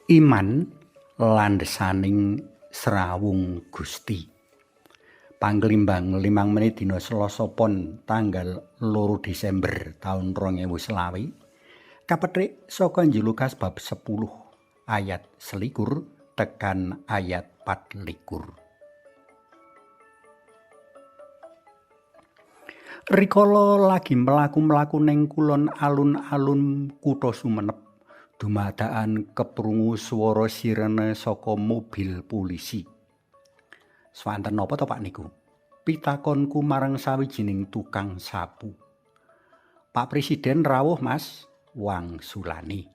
Iman landhesaning srawung Gusti. Panglimbang 5 menit dina Selasa Pon tanggal 2 Desember taun 2020 kapethik saka Injil Lukas bab 10 ayat 21 tekan ayat 24. Rikala lagi mlaku-mlaku ning kulon alun-alun kutha Sumenep, dumadakan keprungu swara sirene saka mobil polisi. Swanten napa to Pak niku? Pitakonku marang sawijining tukang sapu. Pak Presiden rawuh Mas, wangsulane.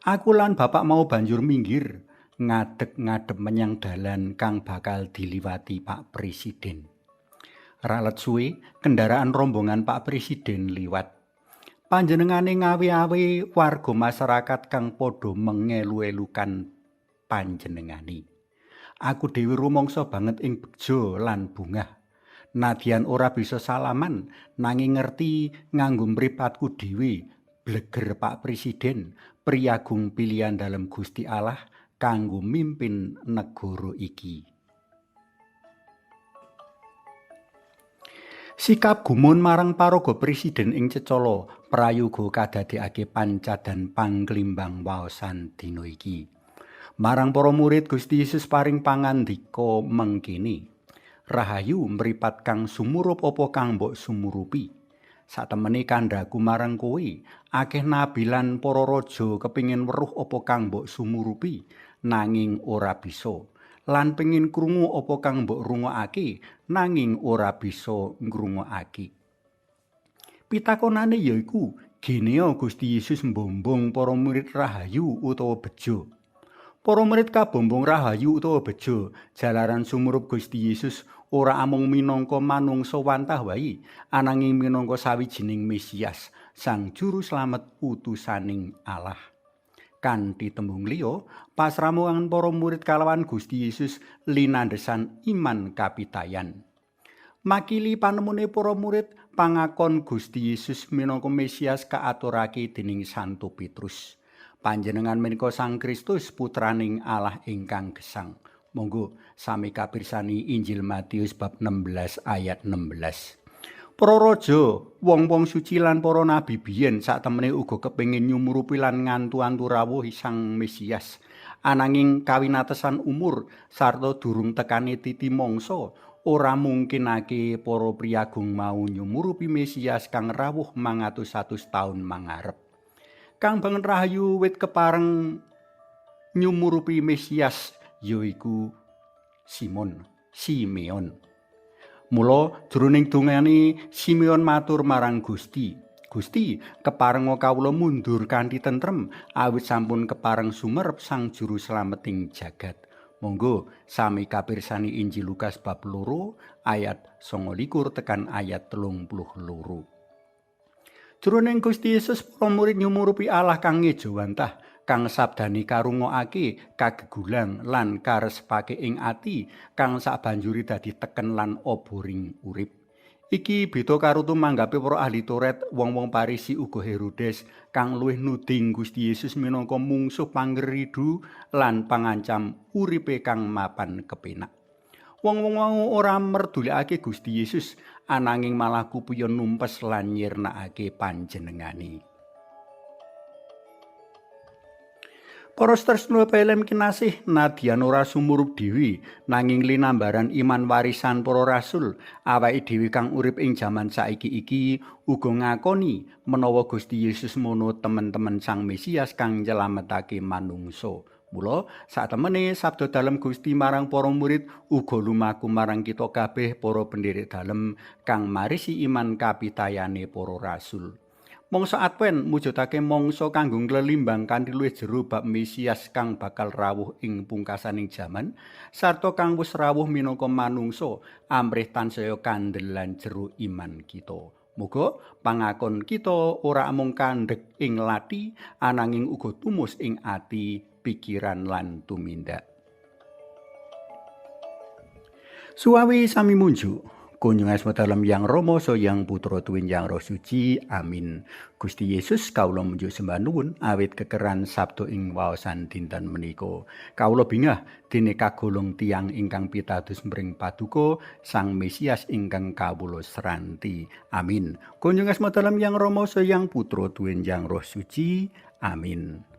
Aku lan bapak mau banjur minggir, ngadeg ngadep menyang dalan kang bakal diliwati Pak Presiden. Ralet suwe, kendaraan rombongan Pak Presiden liwat. Panjenengane ngawe-awe warga masyarakat kang padha mengelu-elukan panjenengane. Aku dhewe rumangsa banget ing bejo lan bungah. Nadyan ora bisa salaman, nanging ngerti nganggo mripatku dhewe bleger Pak Presiden, priyagung pilihan dalem Gusti Allah kanggo mimpin negara iki. Sikap gumun marang paraga presiden ing cecala prayoga kadadekake pancadan pangklimbang waosan dina iki. Marang para murid Gusti Yesus paring pangandika mengkene. Rahayu mripat kang sumurup apa kang mbok sumurupi. Satemene kandhaku marang kowe, akeh nabi lan para raja kepingin weruh apa kang mbok sumurupi, nanging ora bisa. Lan pengin krungu apa kang mbok rungokake, nanging ora bisa ngrungokake. Pitakonane yaiku, genea Gusti Yesus mbombong para murid rahayu utawa bejo. Para murid kabombong rahayu utawa bejo, jalaran sumurup Gusti Yesus ora amung minangka manungsa wantah wae, ananging minangka sawijining Mesias, Sang Juru Slamet utusaning Allah. Kanthi tembung liya, pasramuan para murid kalawan Gusti Yesus linandhesan iman kapitayan. Makili panemune para murid, pangakon Gusti Yesus minangka Mesias kaaturake dening Santo Petrus. Panjenengan menika Sang Kristus, putraning Allah ingkang gesang. Monggo sami kapirsani Injil Matius bab 16 ayat 16. Para raja, wong-wong suci lan para nabi biyen satemene uga kepengin nyumurupi lan ngantu-antu rawuh Sang Mesias. Ananging kawinatesan umur sarta durung tekane titi mangsa, ora mungkinake para priyagung mau nyumurupi Mesias kang rawuh mangatus-atus taun mangarep. Kang banget rahayu wit kepareng nyumurupi Mesias yaiku Simeon. Mula jroning dongane Simeon matur marang Gusti, Gusti, keparenga kawula mundur kanthi tentrem awit sampun kepareng sumerep Sang Juru Slameting jagat. Monggo sami kapirsani Injil Lukas bab 2 ayat 29 tekan ayat 32. Jroning Gusti Yesus para murid nyumurupi Allah kang ngejawantah, kang sabdane karungokake, kagegulang lan karesepake ing ati, kang sabanjuri dadi teken lan oboring urip. Iki beda karo tumanggape para ahli Taurat, wong-wong Parisi uga Herodes kang luwih nuding Gusti Yesus minangka mungsuh pangridu lan pangancam uripe kang mapan kepenak. Wong-wong mau ora merdulekake Gusti Yesus, ananging malah kupiye numpes lan nyirnakake panjenengane. Para tresna pelem kinasih, nadyan ora sumurup dhewe, nanging linambaran iman warisan para rasul, awake dhewe kang urip ing jaman saiki iki uga ngakoni menawa Gusti Yesus mono temen-temen Sang Mesias kang nyelametake manungsa. Mula satemene sabda dalem Gusti marang para murid uga lumaku marang kita kabeh para pendherek dalem kang marisi iman kapitayane para rasul. Mangsa Advent mujudake mangsa kanggo nglelimbang kanthi luwih jero bab Mesias kang bakal rawuh ing pungkasaning jaman sarta kang wis rawuh minangka manungsa amrih tansaya kandel lan jero iman kita. Muga pangakon kita ora amung kandhek ing lathi ananging uga tumus ing ati, pikiran lan tumindak. Suwawi sami munjuk, Kunjung asma dalem Yang Rama saha Yang Putra tuwin Yang Roh Suci. Amin. Gusti Yesus, kawula munjuk sembah nuwun awit kekeran sabda ing waosan dinten menika. Kawula bingah dene kagolong tiyang ingkang pitados mring Paduka Sang Mesias ingkang kawula sranti. Amin. Kunjung asma dalem Yang Rama saha Yang Putra tuwin Yang Roh Suci. Amin.